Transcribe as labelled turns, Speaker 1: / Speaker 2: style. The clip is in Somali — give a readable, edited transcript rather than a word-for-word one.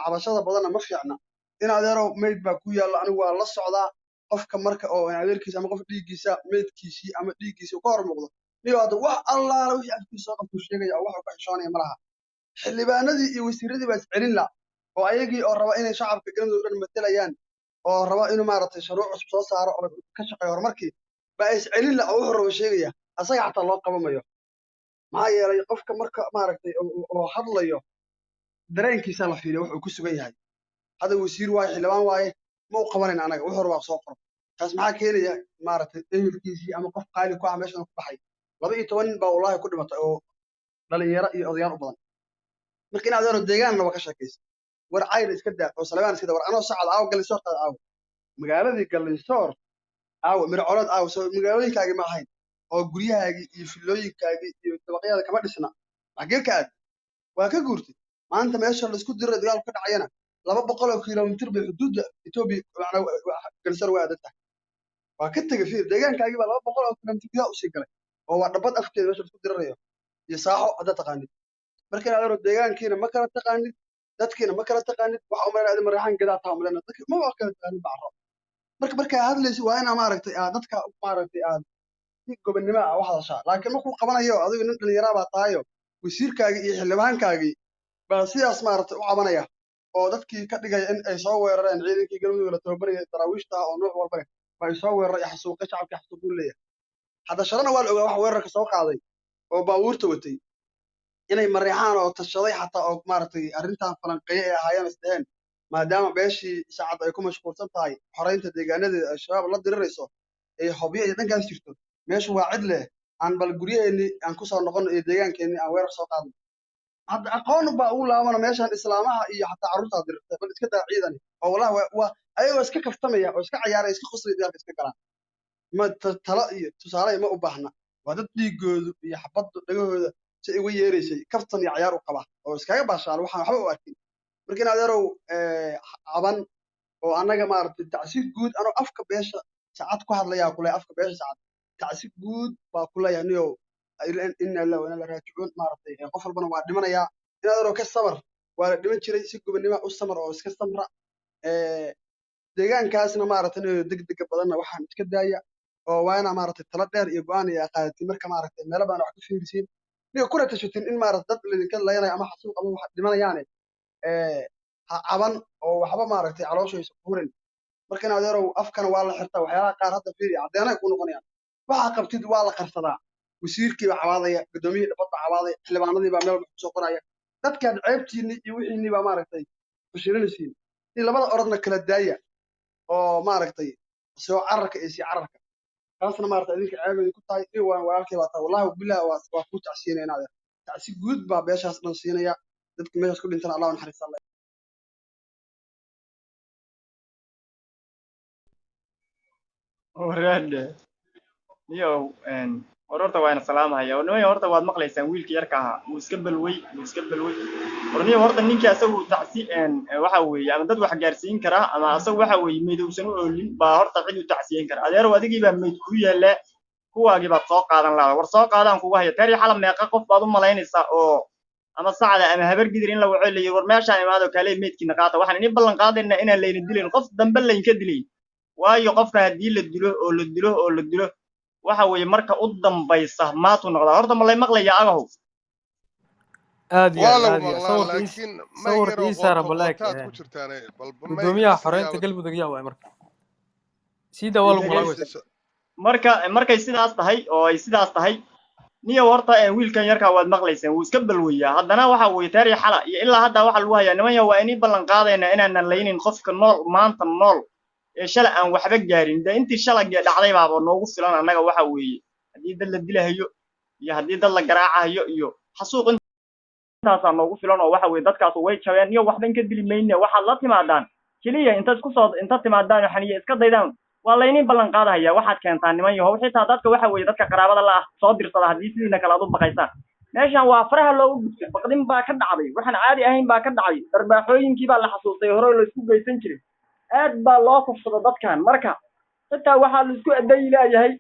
Speaker 1: Cabashada badanna ma fiicna. In adeerow, meyd baa ku yaalla, anigu waa la socdaa. Qofka marka oo in adeerkiisa ama qof dhiiggiisa, meydkiisii ama dhiiggiisii ka hor muuqdo, niyo hadda wax allaala wixii afkiisa soo qabtuu sheegaya oo wax uu ka xishoonaya ma laha. Xildhibaanadii iyo wasiiradii baa iscelin la oo ayagii oo raba inay shacabka Galmudug dhan matelayaan oo raba inuu maaragtay shuruuc cusub soo saaro oo ka shaqeeyo horumarkii baa iscelin la oo wuxuu rabo sheegaya, asaga xataa loo qabamayo. Maxaa yeelay, qofka marka maaragtay oo hadlayo dareenkiisa la fiiriyo wuxuu ku sugan yahay. Hadda wasiir waaye, xildhibaan waaye, ma u qabanayn anaga. Wuxuu rabaa soo qoro. Taas maxaa keenaya? Maaragtay ehelkiisii ama qof qaali ku ah meeshan ku baxay. 12 nin baa wallaahi ku dhimatay oo dhalinyaro iyo odayaal u badan. Marka in adeero deegaanna waa ka sheekaysa. War cayr iska daa oo Salebaan iska daa. War anoo sacad aawo, Galinsoor taad aawo, magaaladii Galinsoor aawo, Mircolood aawo? Soo magaalooyinkaagii ma ahayn oo guryahaagii iyo fillooyinkaagii iyo dabaqyada kama dhisna? Xaggee ka aad? Waa ka guurtay. Maanta meesha laisku diro, dagaalku ka dhacayana, 200 kilomitir bay xuduudda Etoobiya, macnaa Galinsoor waa aadan tahay. Waa ka tegey. Fiir, deegaankaagii baa 200 kilomitir gudaha usii galay oo waa dhabad afkeeda meesha laisku dirirayo iyo saaxo haddaad taqaanid. Marka in adeero, deegaankiina ma kala taqaanid, dadkiina ma kala taqaanid. Waxa umalayna adi Mareexaan gadaa taa umalayna, dadka ma waa kala taqaanid bacro. Marka markaa hadlaysa waa inaa maaragtay aad dadka maaragtay aad si gobonnimo ah u hadashaa, laakiin markuu qabanayo adigu nin dhallinyaraa baa tahayo, wasiirkaagii iyo xildhibaankaagii baa sidaas maaragtay u cabanaya oo dadkii ka dhigaya in ay soo weerareen ciidankii Galmudug la tababaraya, daraawiishta ah oo nooc walba leh baa ay soo weeraray, xasuuqay shacabkii, xasuuquu leeyahay. Hadda shalana waa la ogaa wax weerarka soo qaaday oo baabuurta watay inay Mareexaan oo tashaday xataa oo maaragtay arrintan falanqeeye ay ahaayeen, is dheheen maadaama beeshii Sacad ay ku mashquulsan tahay xoreynta deegaanadeeda, ay Shabaab la dirirayso, ay Hobyo iyo dhankaas jirto, meeshu waa cid leh, aan bal guryaheennii aan kusoo noqono iyo deegaankeenii aan weerar soo qaadno. Hadda aqoon baa ugu laabana meeshan islaamaha iyo xataa carruurtaa dirirta, bal iska daa ciidani oo wallahi waa ayagoo iska kaftamaya oo iska cayaaraya, iska qoslaya, dagaalka iska galaan. Ma talo iyo tusaale ma u baahna. Waa dad dhiigoodu iyo xabaddu dhagahooda si uga yeeraysay kaftan iyo cayaar u qaba oo iskaga baashaal, waxaan waxba u arkin. Marka in adeerow caban oo annaga maaragtay tacsi guud, anoo afka beesha Sacad ku hadlayaa kule, afka beesha Sacad tacsi guud baa ku leeyahay. Niyow, inna lillahi wa inna ilaihi raajicuun. Maaragtay qof walbana waa dhimanayaa. In adeerow ka sabar, waa la dhiman jiray. Si gobonnimo u samar oo iska samra. Deegaankaasna maaragtay niyow degdega badanna waxaan iska daaya oo waa inaa maaragtay talo dheer iyo go'aan iyo qaadatin. Marka maaragtay meelo badan wax ka fiirisiin niyo, kuna tashatin in maaragtay dad laydinka layanayo ama xasuuq ama wax dhimanayaane ha caban oo waxba maaragtay calooshaysa ku hurin. Marka in adeerow, afkana waa la xirtaa waxyaalaha qaar. Hadda fiiri, caddeenay ku noqonayaan. Waxaa qabtid waa la qarsadaa. Wasiirkii baa cabaadaya, gudoomiyihii dhabad baa cabaadaya, xildhibaanadii baa meel kusoo qoraya, dadkaad ceebtiinni iyo wixiinni baa maaragtay fashilinaysiin. In labada orodna kala daaya oo maaragtay soo cararka iyo sii cararka, taasna maaragtay idinka ceeb idinku tahay. Nin waan walaalkay baa tahay, wallahi billahi waa kuu tacsiinaya. Adeer, tacsi guud baa beeshaas dhan siinaya. Dadka meeshaas ku dhintana Allah u naxariista.
Speaker 2: Waraade niyow, war horta waa ina salaamahaya. War nimanyo, horta waad maqlaysaan wiilkii yarka ahaa, wuu iska balwey, wuu iska balwey. War niyow, horta ninkii asagu tacsi waxa weeye ama dad wax gaarsiin kara ama asagu waxa weeye meydowsan u oolin baa horta cid u tacsiyen kara. Adeerow, adigii baa meyd kuu yaallaa, kuwaagii baad soo qaadan lahaa. War soo qaadaan kugu haya teer iyo xalab. Meeqa qof baad u malaynaysaa oo ama Sacda ama Habar Gidir in la waco layi, war meeshaan imaado, kaalee meydkiina qaata, waxaan idin ballan qaadaynaa inaan layna dilayn, qof dambe laynka dilayn. Waayo, qofka haddii la dilo oo la dilo oo la dilo, waxa weeye marka u dambaysa maatuu noqdaa. Horta ma lay maqlaya agahow?
Speaker 3: Aad iyo
Speaker 4: Waa
Speaker 3: aad
Speaker 4: lagu
Speaker 3: aad iyo aad.
Speaker 4: maqlaa,
Speaker 3: Sawirka ii
Speaker 4: laakiin mayg
Speaker 3: sawirka
Speaker 4: yaroo
Speaker 3: ii saara
Speaker 4: qoota
Speaker 3: balaag
Speaker 4: qootaad ku jirtaane balba mayg
Speaker 3: gudoomiyaha
Speaker 4: casriga
Speaker 3: xoreynta Galmudug yaa waay. Marka siida waa lagu maqlaa
Speaker 2: dhegeysta
Speaker 3: weyse.
Speaker 2: Marka markay sidaas tahay oo ay sidaas tahay, niyow, horta wiilkan yarkaa waad maqlayseen, wuu iska balweyaa. Haddana waxa weeye teer iyo xala iyo ilaa hadda waxa lagu hayaa, niman yahow, waa inii ballan qaadaynaa inaanan laynin qofka nool maanta nool ee shala aan waxba gaarin. Dee intii shala dhacday baaba noogu filan annaga. Waxa weeye haddii dad la dilahayo iyo haddii dad la garaacahayo iyo xasuuq, intaasaa noogu filan. Oo waxa weeye dadkaas way jabeen iyo waxba inka dili mayne. Waxaad la timaadaan keliya inta isku soo inta timaadaan oo xaniye iska daydaan, waa laynin ballan qaadahaya. Waxaad keentaan, niman yahow, xitaa dadka waxa weeye dadka qaraabada la ah soo dirsada haddii sidiina kale aad u baqaysaan. Meeshan waa faraha loogu gudbay, baqdin baa ka dhacday, waxaan caadi ahayn baa ka dhacay. Darbaaxooyinkii baa la xasuustay hore la isku geysan jiray, aad baa loo kufsada dadkan. Marka xitaa waxaa la isku adayi leeyahay.